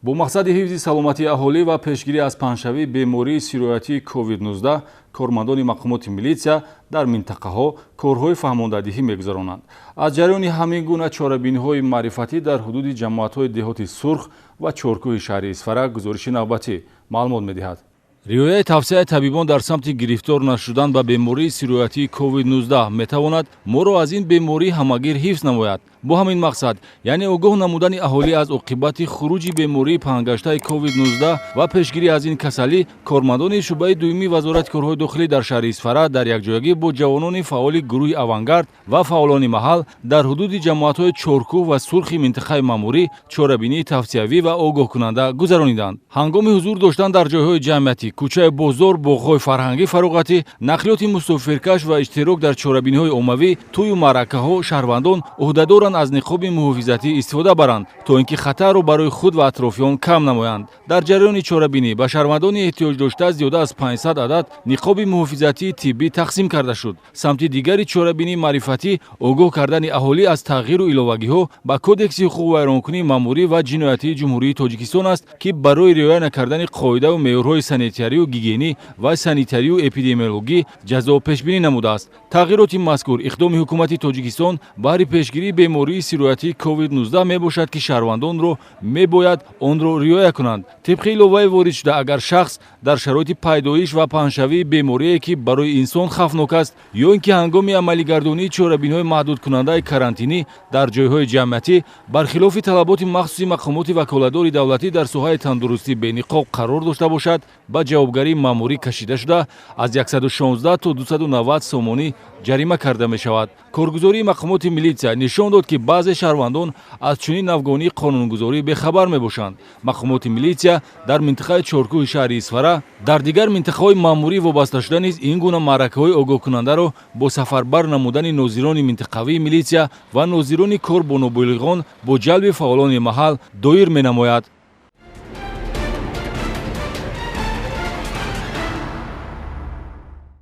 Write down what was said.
Бо мақсади ҳифзи саломатии аҳолӣ ва пешгирӣ аз паҳншавии бемории сироятии COVID-19 кормандони мақомоти милитсия дар минтақаҳо корҳои фаҳмондадиҳӣ мегузаронанд. Аз ҷараёни ҳамин гуна чорабиниҳои маърифатӣ дар ҳудуди ҷамоатҳои деҳоти Сурх ва Чоркӯҳи шаҳри Исфара гузориши навбатӣ маълумот медиҳад. Риояи тавсияи табибон дар самти гирифтор нашудан ба бемории сироятии COVID-19 метавонад моро аз ин беморӣ ҳамагир ҳифз намояд. Бо ҳамин мақсад, яъне огоҳ намудани аҳолӣ аз оқибати хуруҷи бемории паҳнгаштаи COVID-19 ва пешгирӣ аз ин касалӣ, кормандони шӯъбаи дуюми Вазорати корҳои дохилӣ дар шаҳри Исфара дар якҷоягӣ бо ҷавонони фаъоли гурӯҳи «Авангард» ва фаъолони маҳал дар ҳудуди ҷамоатҳои Чоркӯҳ ва Сурхи минтақаи маъмурӣ чорабинии тавсиявӣ ва огоҳкунанда гузарониданд. Ҳангоми ҳузур доштан дар ҷойҳои ҷамъиятӣ, кӯчаи бозор, боғҳои фарҳангӣ, фароғатӣ, нақлиёти мусофиркаш ва иштирок дар чорабиниҳои оммавӣ, тӯю маъракаҳо шаҳрвандон ӯҳдадоранд аз ниқоби муҳофизатӣ истифода баранд, то ин ки хатарро барои худ ва атрофиён кам намоянд. Дар ҷараёни чорабинӣ ба шаҳрвандони эҳтиёҷ дошта зиёда аз 500 адад ниқоби муҳофизатии тиббӣ тақсим карда шуд. Самти дигари чорабинии маърифатӣ огоҳ кардани аҳолӣ аз тағйиру иловагиҳо ба Кодекси ҳуқуқвайронкунии маъмурӣ ва ҷиноятии Ҷумҳурии Тоҷикистон аст, ки барои риоя накардани қоидаву меъёрҳои санитарию гигиенӣ ва санитарию эпидемиологӣ ҷазо пешбинӣ намудааст. Тағйироти мазкур иқдоми ҳукумати Тоҷикистон баҳри пешгирии бемории сироятии COVID-19 мебошад, ки шаҳрвандонро мебояд онро риоя кунанд. Тибқи иловаи воридшуда, агар шахс дар шароити пайдоиш ва паҳншавии беморие, ки барои инсон хавфнок аст, ё ин ки ҳангоми амалигардонии чорабиниҳои маҳдудкунандаи карантинӣ дар ҷойҳои ҷамъиятӣ бар хилофи талаботи махсуси мақомоти ваколатдори давлатӣ дар соҳаи тандурустӣ бениқоб қарор дошта бошад, ба ҷавобгарии маъмурӣ кашида шуда, аз 116 то 290 сомонӣ ҷарима карда мешавад. Коргузории мақомоти милитсия нишон дод, ки баъзе шаҳрвандон аз чунин навгонии қонунгузорӣ бехабар мебошанд. Мақомоти милитсия дар минтақаи Чоркӯҳи шаҳри Исфара, дар дигар минтақаҳои маъмурӣ вобасташуда низ ин гуна маъракаҳои огоҳкунандаро бо сафарбар намудани нозирони минтақавии милитсия ва нозирони кор бо ноболиғон бо ҷалби фаъолони маҳал доир менамояд.